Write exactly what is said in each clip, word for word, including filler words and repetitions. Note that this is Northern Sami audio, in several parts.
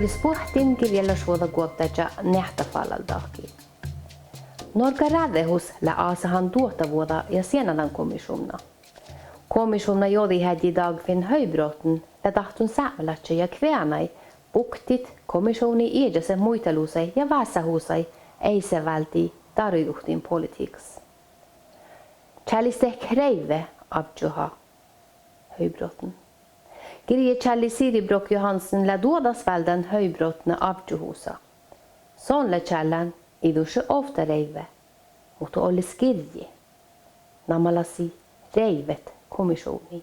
Spuohtin girjelašvuođa guovddáža neahttafállaldahkii. Norgga ráđđehus lea ásahan duohtavuođa ja sienadankomišuvnna. Komišuvnna jođiheaddji Dagfinn Høybråten lea dáhtton sápmelaččaid ja kvianaid buktit komišuvnii iežaset muitalusaid ja vásáhusaid eiseválddii dáruiduhttin politihkas. Čállis dehkkát reivve ávžžuha Høybråten. Girječálli Siri Broch Johansen lea duođas váldán Høybråtna ávžžuhusa. Son lea čállán ii dušše ovtta reivve, muhto olles girji, namalassii Reivvet komišuvnii.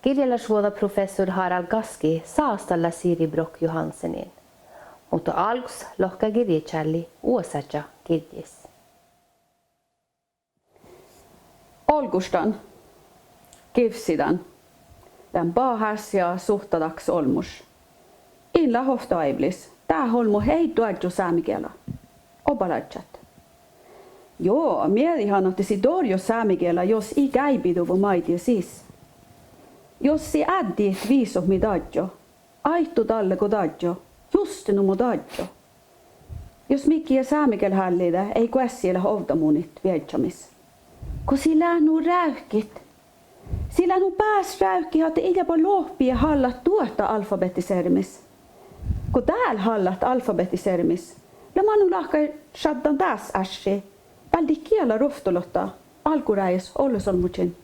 Girjelašvuođaprofessor Harald Gaski sáhtállá Siri Broch Johanseniin, muhto álggus lohká girječálli oasáža girjjis. Olggoš dan, givssi dan, lean bahás ja suhtadahkas olmmoš. In leat ovtta oaivvis, dát olbmot eai doažžu sámegiela. Obalážžat. Jo, mii eat han ahte sii dorjot sámegiela jus ii gáibiduvvo maid sis. Jus sii áddet viisot mii doažžu, áiddu dalle go doažžu, juste nu mo doažžu. Jus midjiide sámegiel hállide, eai goassege leat ovdamunit viežžamis. Go sii leat nu rávkkit. Sii leat nu bás rávkkit ahte ii leaba lohpi ja hallat duohta alfabetiseremis. Go dál hallat alfabetiseremis, lea man nu láhkai šaddan dás ášši váldit giela ruovttolotta álgorájes ollesolmmožin.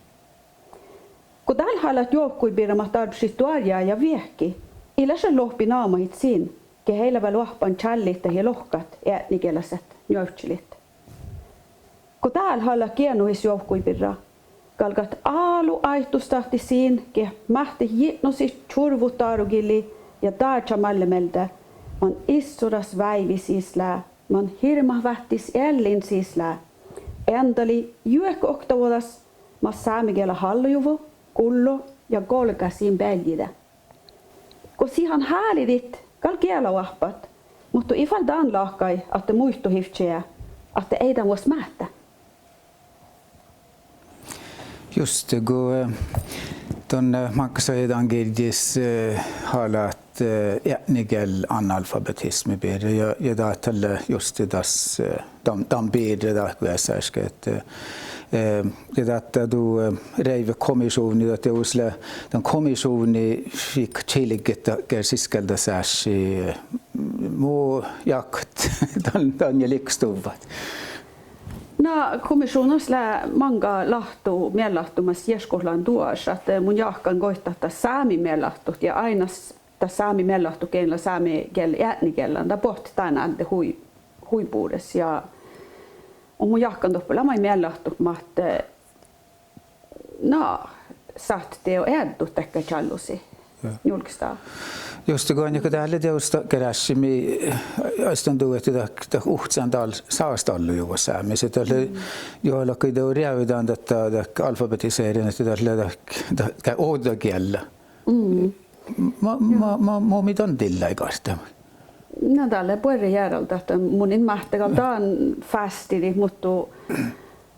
Go dál hallat joavkkuid birra mat dárbbašit doarjái ja veahki, ii leat šat lohpi namahit sin, geat eai leat vel oahppan čállit ja lohkat eatnigielasat njuovččalit. Go dál hallat geanuhis joavkkuid birra, galgat álo áiddustahttit sin geat máhttit jitnosit čurvut dárogillii ja dáža málle mielde, man issoras váivi sis lea, man hirbmat váttis eallin sis lea, eandalii juohke oktavuođas, mas sámegiela hállojuvvo, gullo ja golgá sin bealjide. Go sii han hálidit gal gielaoahppat, muhto ii fal dan láhkai ahte muittuhit čea, ahte eai dan vuos máhte. Juste go, eh, don, eh, máŋggasajidan girjjis, eh, halat, eh, eatnigiel analfabetismi birra ja, ja dat lea juste das, eh, dan, dan birra dat veasážit, eh, ja dat du, eh, Reivvet komišuvnna, dat dieđus lea dan komišuvnna fika čilget dakkár siskkáldasážii, eh, mo jáhkát dan, dan ja liikastuvvat. Na, komišuvnnas lea máŋga láhtu, miellahtumas iešguđetlágan duoš ahte mun jáhkán goit dat sámi miellahttut ja áinnas dat sámi miellahttut gein lea sámegiel eatnigiellan, dat bohtet dán áddet hui, hui bures ja, mun jáhkán doppe lea maid miellahttut mat, eh, na, sáhttet dego eaddut dakkár čállosi. Ja. Njuolgestá. Juste go ain go dál lea dieđus dakkár ášši mii, eh, aistan du ahte dat, dat uhcán dal-, sáhtáš dallojuvvo Sámis, dat lea, mm, juo, lea go dieđus rievdan dat, dat alfabetisering, ahte dat lea dat, dat, dat ođđagiella. Mm. Ma-, ma-, ma-, mo mii dan dillái gártama? Na, dat lea buorre jearaldat ahte mun in máhte gal dan fástidit, muhto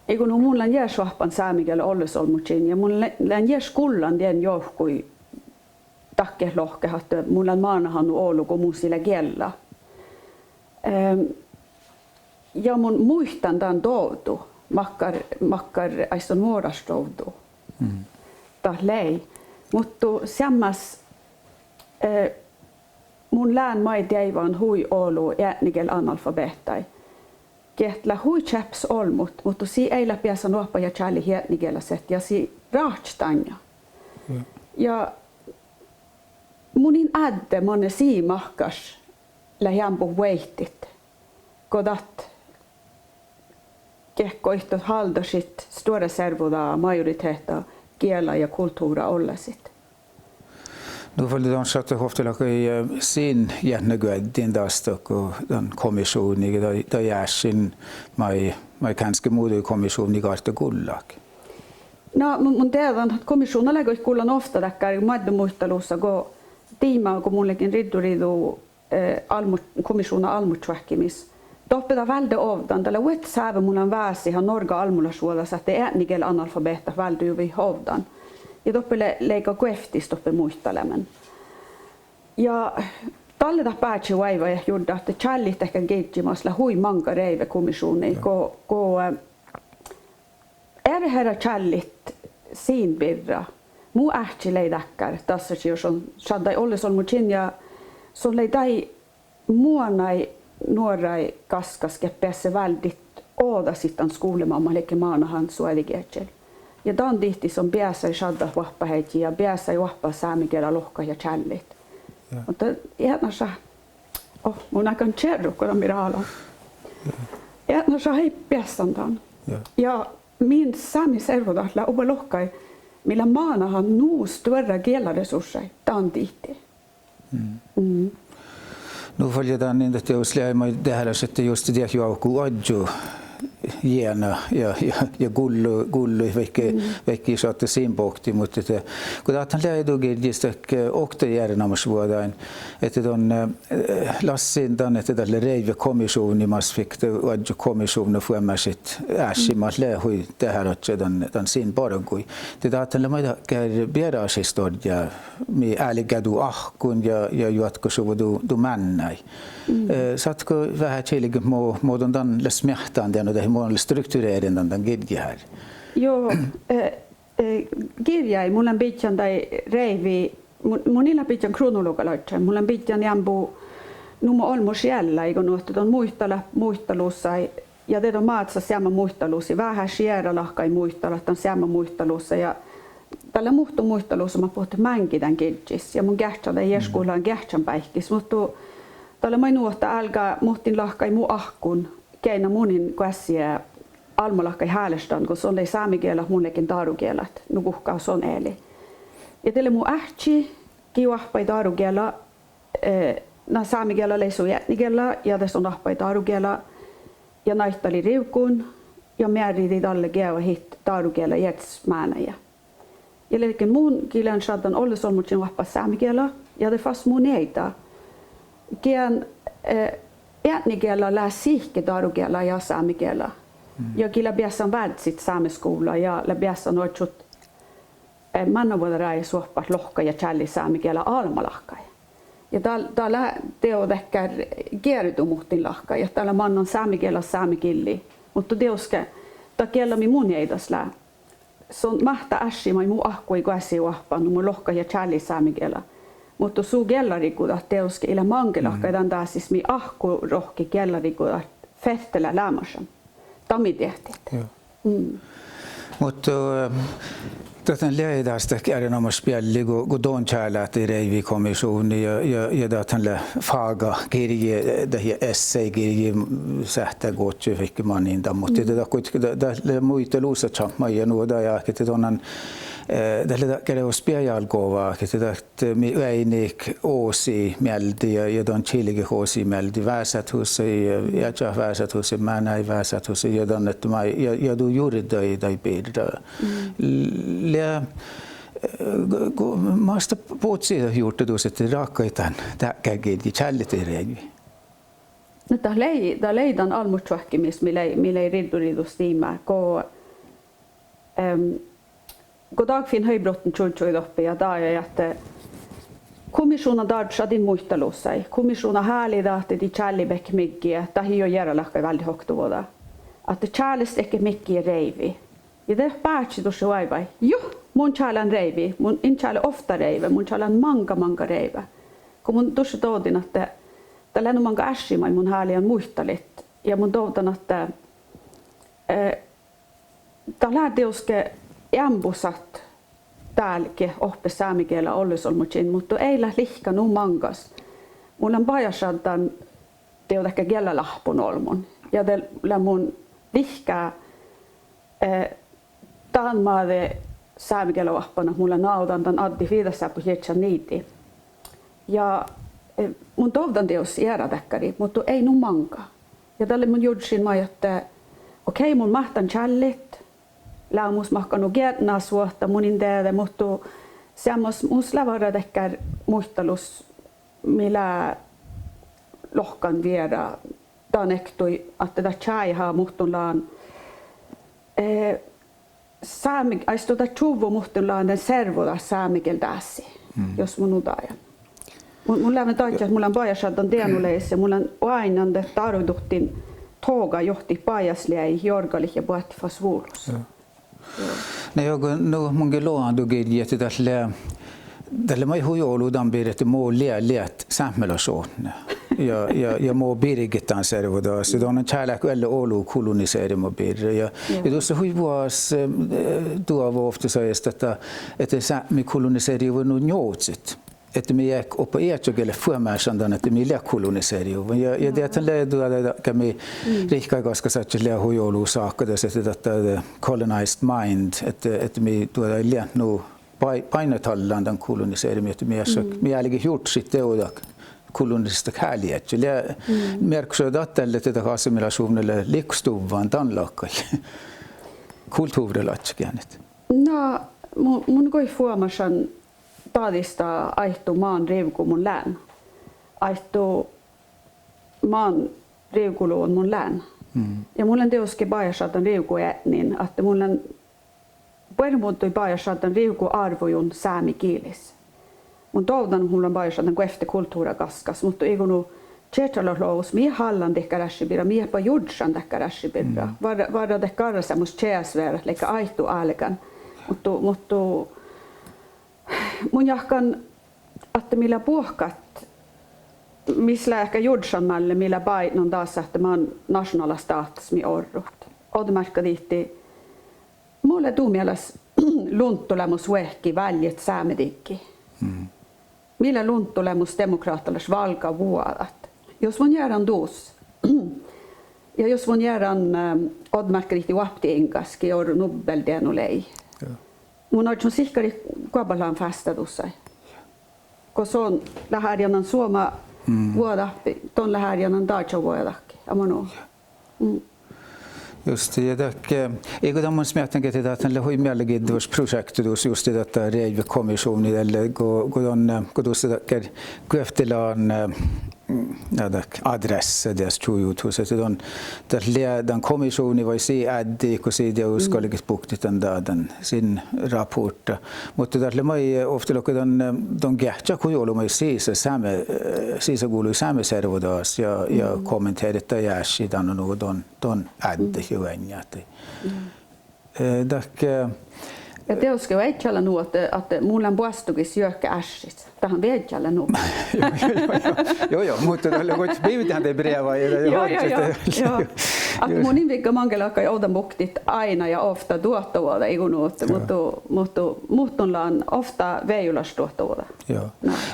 iige nu mun lean ieš oahppan sámegiela ollesolmmožin ja mun le-, lean ieš gullan dien joavkkuid dakkár lohket ahte mun lean mánáhan nu olu go mun sii lea giella. Ehm, ja mun muittán dan dovdu, makkár, makkár aissan moraš dovdu. Mm. Dat lei. Muhto seammás, eh, mun lean maid deaiván hui olu eatnigiel analfabehtaid. Geat leat hui čeahpes olbmot, muhto sii eai leat beasan oahppat ja čállit eatnigielasat ja sii ráhkšit dan. Ja. Ja mun in ádde manne sii mahkáš leat eambbo vuoitit go dat geat goittot háldašit stuora servodaga majoritehta giela ja kultuvra ollasit. Nu fal don šattai ovtta láhkai, eh, sin jeatnaguoddin das dohko dan komišuvnii, dat, dat jeašin maid, maid gánske muđui komišuvnni gártá gullat. Na, mun, mun dieđán ahte komišuvnna lea goit gullan ovtta dakkár moadde muitalusa go diibmá go mun ledjen riddoriđu, eh, álbmo-, komišuvnna álbmotčoahkkimis. Doppe dat válde ovdan, dat lea vuoitet sáve mun lean vásihan Norgga álbmotlašvuođas ahte eatnigiel analfabehtat váldojuvvojit ovdan. Ja doppe lei-, leiga guovttis doppe muitaleamen. Ja Dalle dat báhčči oaivvai jurdda ahte čállit dakkár girjji mas lea hui máŋga reivekommišuvnnaid go, go, eh, erehera čállit sin birra. Mu áhčči lei dakkár dassážii son šaddai ollesolmmožin ja son lei daid muonai nuoraid gaskkas geat beassá váldit ođđasit dan skuvlemánát ledje mánáhan soađi geažžel. Ja dan dihte son beasai šaddat oahpaheaddji ja beasai oahppat sámegiela lohkat ja čállit. Muhto eatnaša, oh, mun áiggun čerru go dan mii rálan. Eatnaša ii beassan dan. Ja min sámi servodat leat oba lohkái mii leat mánáhan nu stuorra giellaresurssat dan dihte. Nu fal ja dan in dat dieđus lei maid dehálaš ahte juste diet joavkku oažžu jiena ja, ja, ja gullu, gullu vaikke, vaikke šatte sin bokte, muhto ahte go dat han lei du girjjis dakkár okta erenoamáš vuođđain, ahte don, eh, lassin dan ahte dat lea reivekommišuvdna mas fittat oažžut kommišuvdna fuomášit ášši mat lea hui dehálaččat dan, dan sin bargui. De dat han lea maid dakkár bearašis dohko mii álgá du áhkun ja, ja juotkkašuvvo du, du mánnái. Eh, sáhtát go veahá čilget mo, mo don dan lea smiehtan dan, dahje mo lea struktureren dan, dan girjji hár? Jo, eh, eh, girjái mun lean bidjan daid reivi, mun, mun in leat bidjan kronologalaččain, mun lean bidjan eambbo nu mo olmmoš eallá, iige nu ahte don muitalat muitalusaid, ja de don mázze seamma muitalusaid, veahá šierra lahkai muitalat dan seamma muitalusa ja dat lea muhtun muitalusa mat bohtet máŋgii dán girjjis ja mun geahččan dan iešguđetlágan geahččanbáikkis, muhto dat lea maid nu ahte álgá muhtin lahkai mu áhkkun geainna mun in goassege álbmolahkai hálaštan go son lei sámegielat, mun ledjen dárogielat, nu guhká son ealli. Ja de lea mu áhčči gii oahppai dárogiela, eh, na sámegiela lei su eatnigiella ja de son oahppai dárogiela ja naittalii rivgun ja mearridii dalle geavahit dárogiela iežas mánáide. Ja ledjen mun gii lean šaddan ollesolmmožin oahppat sámegiela ja de fas mun nieida gean, eh, eatnigiella lea sihke dárogiela ja sámegiela. Ja gii lea beassan vázzit sámeskuvlla ja lea beassan oažžut, eh, mánnávuođarájes oahppat lohkat ja čállit sámegiela álbmolahkai. Ja dat, dat lea dieđusge dakkár geardumuhtin lahkai, ja dat lea mannan sámegiela sámegillii. Muhto dieđusge dat giella mii mun nieidastan lea son máhtát ášši maid mu áhkku ii goassege oahppat nu mo lohkat ja čállit sámegiela. Muhto su giellariggudat dieđusge ii leat máŋga lahkai dan dásis mii áhkku rohkki giellariggudat fertelii leamašan. Dan mii diehttit. Muhto, eh, dat han lei dás dakkár erenoamáš bealli go, go don čálá ahte reivekommišuvdna ja, ja, ja dat han lea fágagirji, eh, dahje esseigirji, sáhttá gohčodit vaikke manin dan, muhto dat, dat, dat lea muitalusa čalmma ja nu dat ja ahte don, eh, dat lea dakkár beajálaga ahte dat mii oaidnit oasi mielde ja, ja don čilget oasi mielde vásáhusas ja, ja ča-, vásáhusas, mánáid vásáhusas ja don ahte mii, ja, ja du jurdašit daid birra. Lea, eh, go, go, mas dat bocci jurddašit ahte ráhkadit dan dákkár girjji, čállit daid reivi? Na dat lei, dat lei dan álbmotčoahkkimis mii lei, mii lei riddoriđus diibmá go, ehm, go dagfinn Høybråten čužžu doppe ja dajai ahte kommišuvdna dárbbašii dan muitalusaid. Kommišuvdna háliidii ahte dii čálliimet migge, dat ii juo jearalahkai váldit oktavuođa. Ahte čálestet migge reivi. Ja de báhčči dušše oaivvai: Juo, mun čálán reivi, mun in čále ovtta reive, mun čálán máŋga, máŋga reive. Go mun dušše dovden ahte dat lea nu máŋga ášši maid mun háliidan muitalit. Ja mun dovdan ahte, eh, dat lea dieđusge eambbo šat dál geat ohppet sámegiela ollesolmmožin, muhto ii leat lihkka nu máŋgas. Mun lean bajásšaddan dieđusge giellalahpon olbmon. Ja de lea mun lihkká, eh, dan mađe sámegiela oahppan ahte mun lean návedan dan addit viidáseappot iežan niiddi. Ja, eh, mun dovdan dieđus eará dakkáriid, muhto ii nu máŋga. Ja dalle mun jurddašin maid ahte, okei, mun máhtán čállit, leamaš mahkáš nu gietnasvuohta, mun in dieđe, muhto seammás mus lea várra dakkár muitalus mii lea lohkan vierra dan ektui ahte dat čájeha muhtun lean, eh, sáme-, aisto dat čuvvo muhtun lean dan servodat sámegiel dásii, jos mun nu dajan. Mun, mun lean daidda, mun lean bajásšaddan deanulogis ja mun lean oaidnán dat dárvvuhtin toga johtit bajásleagit, jorgalit ja boahtit fas vulos. Na juo, go, nu mun ge logan du girjji ahte dat lea, dat lea maid hui olu dan birra ahte mo lea leat sápmelašuotna. Ja, ja, ja mo birget dan servodagas. Don šat leat vel olu koloniserema birra. Ja, ja dušše hui vuos, eh, duovvo ovtta sajis ahte, ahte Sápmi koloniserejuvvui nu njohcet. Ahte mii eat oba ieža giela fuomášan dan ahte mii leat koloniserejuvvon. Ja, ja diehtit lea du, dat, dat, dat mii rihkkaid gaskasadjat lea hui olu sáhkadas ahte dat, dat, dat colonized mind, ahte, ahte mii duođai leat nu bai-, bainna tallan dan koloniserema, ahte mii eat, mii álgit jurddašit dieđusge koloniserejuvvon háliidii. Lea mearkkaša dat dalle ahte dat assimilešuvdna lea liikko stuvvan dan láhkai kultuvrra ladjat geanet. Na, mu-, mun goit fuomášan dađista aiddu man rivgui mun lean. Aiddu man rivguluođi mun lean. Ja mun lean dieđusge bajásšaddan rivgueatnin, ahte mun lean buoremuddui bajásšaddan rivguárvvoiguin sámegilis. Mun dovddan ahte mun lean bajásšaddan guovtte kultuvrra gaskkas, muhto iigo nu čiežalogi logus mii eat hallan dakkár ášši birra, mii eat ba jurddašan dakkár ášši birra. Várra, várra dat garraseamos čeasvearat leigga aiddu álgán. Muhto, muhto mun jáhkán ahte mii lea buohkat, mis lea eahkes jurddašanmálle, mii lea báidnon das ahte man našonála stáhtas mii orrut. Ođđa márkka dihte, mo lea du mielas lunttolamus vuohki válljet sámedigge? Mii lea lunttolamus demokráhtalaš válgá vuođat? Jus mun jearan dus, ja jus mun jearan, eh, ođđa márkka dihte oahppi iŋgásge orru Nobeldeanulehii, mun ožžon sihkkarit goabbát lean fástádusai. Go son leat árjánan Suoma vuođa, don leat árjánan dáža vuođa, ámu nu. Juste, ja dat, eh, iigo dan mun smiehtan ge ahte dat lea hui meallegiddevaš prošeakta dus juste dat rievvet kommišuvnna dalle go, go don, eh, go dušše dakkár guovttelán, eh, na dat adreassa dieđusge čuođus ahte don, dat lea dan kommišuvnna vai sii áddet go sii dieđusge galget buktit dan, dan, dan sin raportta. Muhto dat lea maid, eh, ovtta lohká don, eh, don geahččat hui olu maid sisa sáme, eh, sisa guvlui sámi servodagas ja, ja kommenterejit dan ášši dan nu don, don áddet ja oainnát. Eh, dat, eh, ja dieđusge viežžat leat nu ahte, ahte mun lean boastogis juohke áššis. Dat viežžat leat nu. Jo, jo, jo, jo, muhto dat lea goit bivdán de breavai ja, ja, jo, jo, jo, jo. Ahte mun in vigga máŋgga láhkai ovdan buktit áidna ja ovtta duohtavuođa iigo nu ahte, muhto, muhto, muhto don lean ovtta vejolaš duohtavuođa. Jo.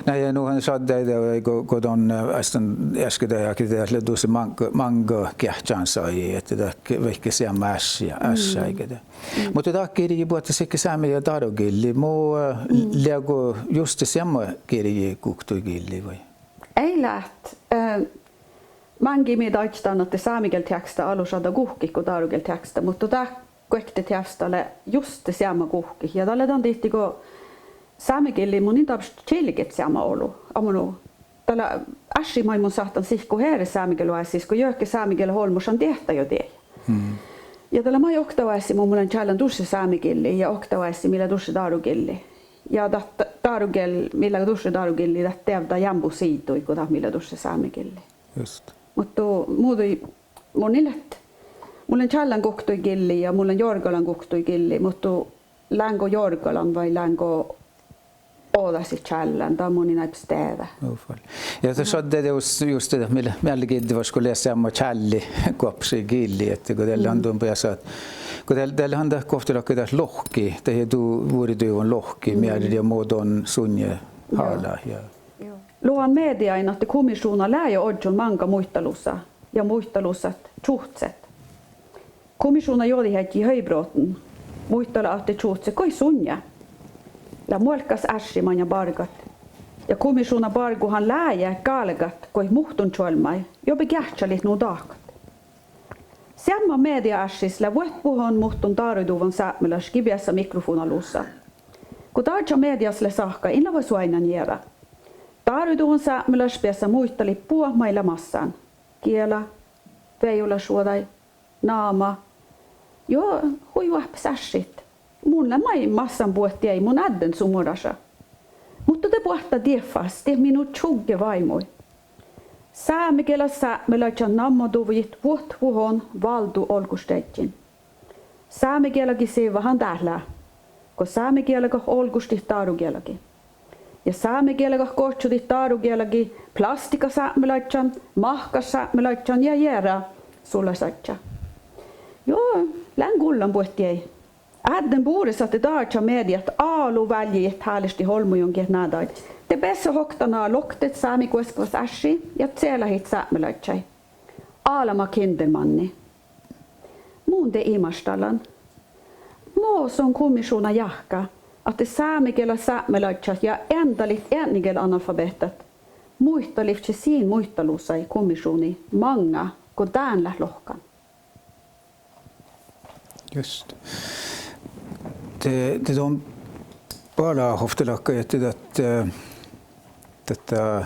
Na ja nu han šadde de go, go don, eh, aistan easka de, ja dat lea dušše máŋ-, máŋga geahččan sajis ahte dat vaikko seamma ášši, ášši áigade. Muhto dat girji boahtá sihke sámi ja dárogillii, mo, eh, leago juste seamma girji guoktui gillii vai? Eai leat, eh, máŋgii mii daidjidat ahte sámegielteaksta alu šaddá guhkit go dárogielteaksta, muhto dat guokte teavstta lea juste seamma guhkit. Ja dat lea dan dihte go sámegillii mun in dárbbaš čilget seamma olu. Ámu nu, dat lea ášši maid mun sáhtán sihkkut eret sámegieloassis go juohke sámegielat olmmošan diehtá jo dieid. Ja dat lea maid okta oassi mo mun lean čállán dušše sámegillii ja okta oassi mii lea dušše dárogillii. Ja dat dárogiel mii lea dušše dárogillii, dat deavdá jámbosiidduid go dat mii lea dušše sámegillii. Just. Muhto muđui mun in leat, mun lean čállán guoktui gillii ja mun lean jorgalan guoktui gillii, muhto leango jorgalan vai leango ođasit čállán, dat mun in áibbas dieđe. Ja dat šadde jus-, juste dat mii lea meallegiddevaš go lea seamma čálli guoppašii gillii, ahte go dalle han don beasat, go dal-, dalle han dat guovttelahkai dat lohkki, dat ja du-, vuriduvvon lohkki, mearriduvvon mo don suinje hála ja Logan mediain ahte kommišuvnna lea ja ožžon máŋga muitalusa ja muitalusat čuhcet. Kommišuvnna jođiheaddji Høybråten muitala ahte čuhcet goit suinje. Lea muolkkas ášši maŋŋá bargat. Ja kommišuvnna bargguhan lea gálgat goit muhtun čuolmmái, jobbá geahččalit nu dahkat. Seamma media áššis lea vuotbuhon muhtun dáruiduvvon sápmelaš gii beassá mikrofona lusa. Go dáža medias lea sahka, in leat vuos oaidnán jeara. Dáruiduvvon sápmelaš beassá muitalit buot maid lea massán: giela, vejolašvuođaid, náma. Juo, hui oahpes áššit. Mun lean maid massán buot dieid, mun ádden su muoraša. Muhto de boahtá diet fas, diet mii nu čugge váimui. Sámegiela sápmelaččat nammoduvvojit vuotvuohon váldu olggošteaddjin. Sámegielagis sivvahan dát lea, go sámegielagat olggoštit dárugielagii. Ja sámegielagat gohčodit dárugielagii plastikasápmelaččan, mahkášsápmelaččan ja jearašullasaččan. Juo, lean gullan buot dieid. Ádden bures ahte dáža mediat álo vállejit hálaštit olbmuin giet ná dáid. De beassat okta ná loktet sámi guoskkas ášši ja celahit sápmelaččaid. Alma Kindermanni. Mun de imaštallan. Mo son kommišuvdna jáhkká, ahte sámegiela sápmelaččat ja eandalit eatnigiela analfabehtat muitalivččii sin muitalusai kommišuvdnii maŋŋá go dán leat lohkan. Just. De, de don bala ovtta láhkai ahte dat, eh, dat, eh,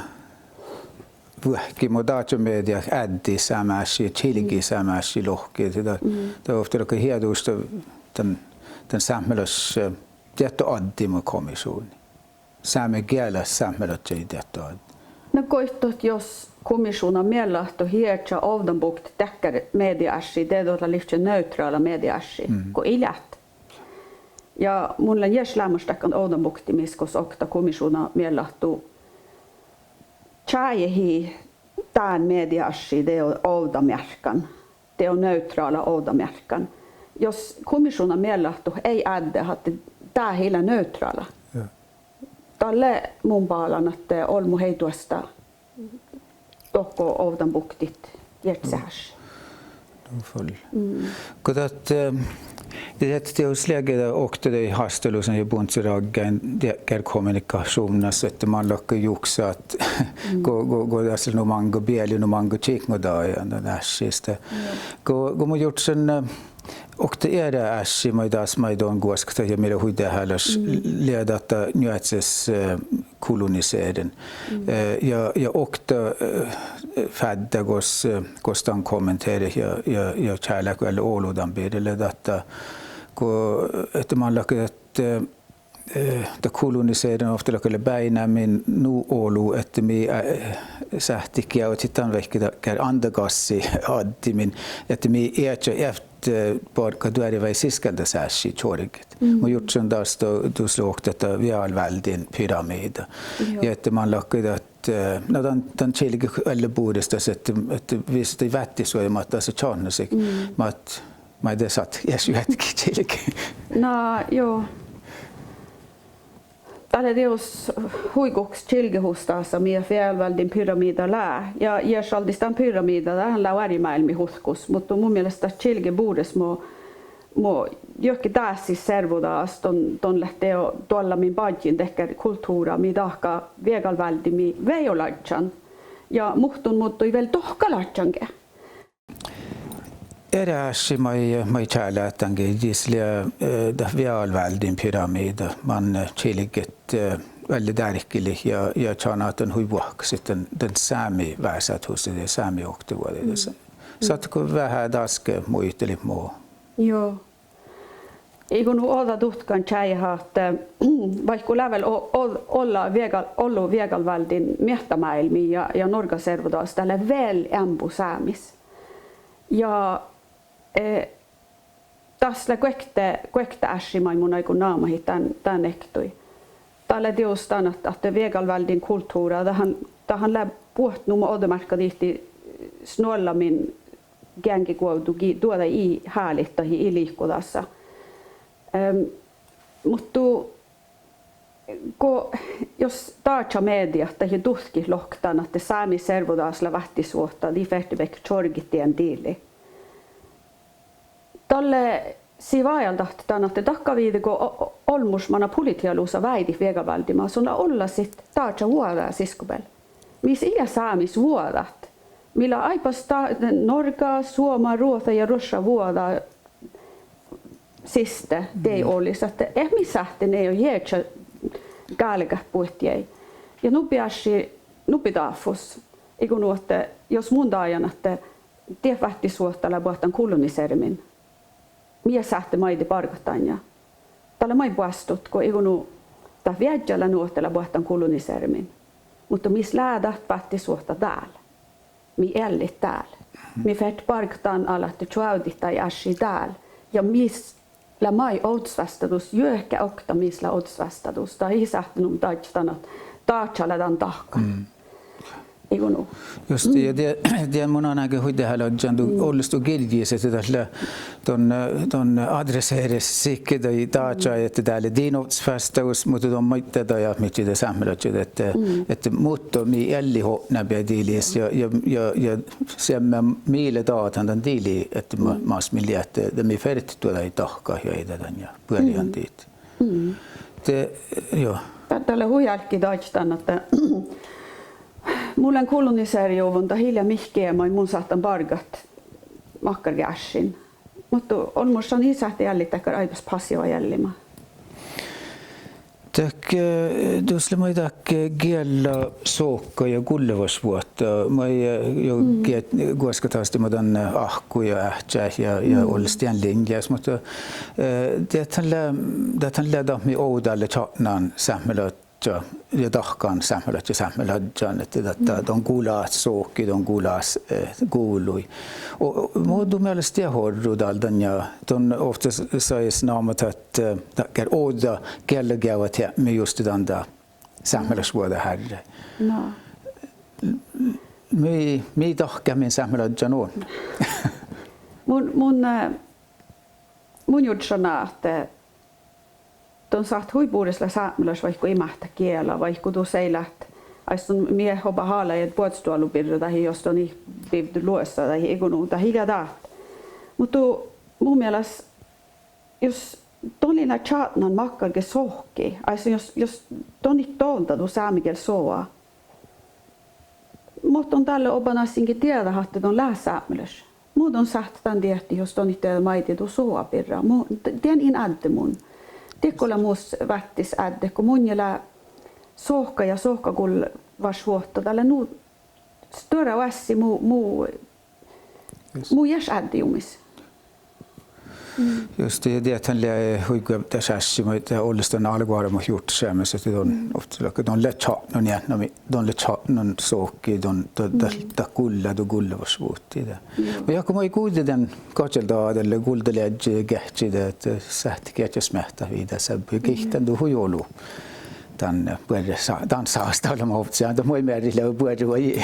vuohki mo dáža media áddet sámi ášši, čilget sámi ášši lohket, de dat, dat ovtta láhkai hieduš dan, dan sápmelaš, eh, dietto addima kommišuvdnii. Sámegiela sápmelaččaid dietto addima. Na goit ahte jos kommišuvdna miellahttá ieža ovdanbuktit dakkár media ášši, de dat lea livčče neutrála media ášši go ii leat. Ja mun lean ieš leamaš dakkan ovdanbuktimis gos okta kommišuvdna miellahttá čájehii dán media ášši dego ovdamearkkan, dego neutrála ovdamearkkan. Jos kommišuvdna miellahttá ii ádde ahte dát ii leat neutrála, dalle mun bálan ahte olbmot ii duostá dohko ovdanbuktit iežaset ášši. Go dat, eh, dat dieđus lea ge dat okta daid hástalusain ja buncerággáin dakkár kommunikašuvnnas ahte man láhkai juksat go, go, go das lea nu máŋga beali, nu máŋga čikŋodaga dan áššis de. Go, go mun jurddašan, eh, okta eará ášši maid das maid don guoskkagat ja mii lea hui dehálaš, lea dat njuozes, eh, kolonisering. Eh, ja, ja okta, eh, fáddá gos, eh, gos dan kommenterat ja, ja, ja čálá go vel olu dan birra lea dat, go, ahte man láhkai ahte, eh, dat kolonisering ovtta láhkai lea beaivvámin nu olu ahte mii, eh, sáhttit geavahit dan vaikko dakkár andagassi addimin, ahte mii ieža eat, eh, bargat duohta vai siskkáldas ášši čorget. Mun jurddašan das, dat, dus lea okta dat veahála váldin pyramiida. Ja ahte man láhkai dat, eh, na dan, dan čilget vel bures das ahte, ahte visot daid váttisvuođaid mat dasa čatnasiid, mat, maid de sáhttit ieš juohke čilget. Na, juo. Dat lea dieđus hui guhkes čilgehus dasa mii veahála váldin pyramiida lea. Ja ieš aldis dan pyramiida, dat lea oarjjamearkka hutkus, muhto mu mielas dat čilget bures mo, mo juohke dásis servodagas don, don leat dego doallamin badjin dakkár kultuvrra mii dahká veahála váldimii vejolažžan. Ja muhtun muddui vel dohkalažžan ge. Eará ášši maid, maid čálá dan ge, dis lea, eh, dat veahála váldin pyramiida, man, eh, čilget, eh, vel dárkilit ja, ja čanáhit dan hui vuohkasit dan, dan sámi vásáhusas ja sámi oktavuođas. Sáhttit go veahá daske muitalit mo? Juo. Iigo nu ođđa dutkan čájehit ahte, eh, vaikko lea vel o-, o-, olla veahála, ollu veahála váldin miehttámáilmmi ja, ja Norgga servodagas, dat lea vel eambbo Sámis. Ja, eh, das lea guokte, guokte ášši maid mun áiggun namahit dán, dán ektui. Dat lea dieđus dan ahte, ahte veahála váldin kultuvra, dat han, dat han lea buot nu mo ođđa márkka dihte snuollamin geaŋgeguovdu gii duođai ii háliidda ja ii liiko dasa. Ehm, muhto go, jos dáža mediat dahje dutkat lohket dan ahte sámi servodagas lea váttisvuohta, dii fertejit vaikko čorget dien dili. Dalle sii vajáldat dan ahte dakka viđe go o-, o-, olmmoš mana politiijalusa váidit veahála váldima, son lea ollasit dáža vuođa siskkobeale. Mis ii leat Sámis vuođat. Mii leat áibbas da-, Norgga, Suoma, Ruoŧa ja Ruošša vuođa siste dieid olis ahte eat mii sáhte nie ieža gálgát buot dieid. Ja nubbi ášši, nubbi dáfus, iigo nu ahte jos mun dájan ahte diet váttisvuohta lea boahtán koloniserimin, mii sáhtte maide bargat dan ja dat lea maid boastut go iigo nu Dat viežžat lea nu ahte lea boahtán koloniseremin. Muhto mis lea dat fáttisvuohta dál? Mii eallit dál. Mii fertet bargat dan ahte čuovdit daid ášši dál. Ja mis lea maid ovddasvástádus, juohke okta mis lea ovddasvástádus. Dat ii sáhte nu dadjat dan ahte dáža lea dan dahkan. Iige nu. Just, ja die-, dien mun ain ge hui deháleaddján du olles du girjjis ahte dat lea don, don adresseres sihke daid dážaid ahte dá lea din ovddasvástádus, muhto don maiddái dahkat mihkkege sápmelaččat ahte, ahte muhto mii eallit otná beaivvi dilis ja, ja, ja, ja seammá mii lea dađa dan dili ahte ma-, mas mii lea ahte, de mii fertet duođai dahkat ja ii de dan ja buori dan dihte. De, juo. Dat, dat lea hui álki dadjat dan ahte mun lean koloniserejuvvon, dat ii lean mihkkege maid mun sáhtán bargat makkárge áššiin. Muhto olmmoš son ii sáhte eallit dakkár áibbas passiva eallima. Dat, eh, dus lea maid dat, eh, giella, sohka ja gullevašvuohta maid, eh, juo ge-, guoskadahttama dan, eh, áhkku ja áhččá ja, ja olles dien linnjás, muhto, eh, dat han lea, dat han lea dat mii ovdal lea čatnan sápmelaččat ja dahkan sápmelaččat sápmelažžan, ahte dat, dat don gulás sohki, don gulás, eh, guvlui. O, o, mo du mielas diet orru dál dan ja don ovttas sajis namat ahte, eh, dakkár ođđa geallageavaheapmi juste dan dá sápmelašvuođa hárra. Na. Mii, mii dahkat min sápmelažžan on? Mun, mun, eh, mun jurddašan ahte don sáhtát hui bures leat sápmelaš vaikko ii máhtát giela, vaikko du seilet, áibbas mii eat oba hálájit boazodoallu birra dahje jos don ii bivddo luosa dahje iige nu, dat ii leat dát. Muhto mu mielas jus don lea čatnan makkárge sohki, áibbas jos, jos don it dovdda du sámegiel soa, muhto don dalle oba nassiin ge dieđát ahte don leat sápmelaš. Mu don sáhtát dan diehttit jos don it dieđe maid du soa birra. Mu, d-, dien in ádde mun. Diekko lea mus váttis áddet go munnje lea sohka ja sohkagullevašvuohta, dat lea nu stuorra oassi mu, mu, mu ieš áddejumis. Just, ja diet han lea hui guovddáš ášši maid olles don álgoárvvot jurddašeamis ahte don ovttas lea, don lea čatnon eatnami, don lea čatnon sohki, don, don, dat, dat gullá, don gullevašvuhtii de. Ja go moai guđđe dan gažaldaga, guldadeaddji geahččii de, ahte sáhttet geahččat smiehttát viidáseappot ja giitan du hui olu dan, eh, buorre sa-, dan sáhastalama ovcci, dan moai mearridit lea buorre vai ii.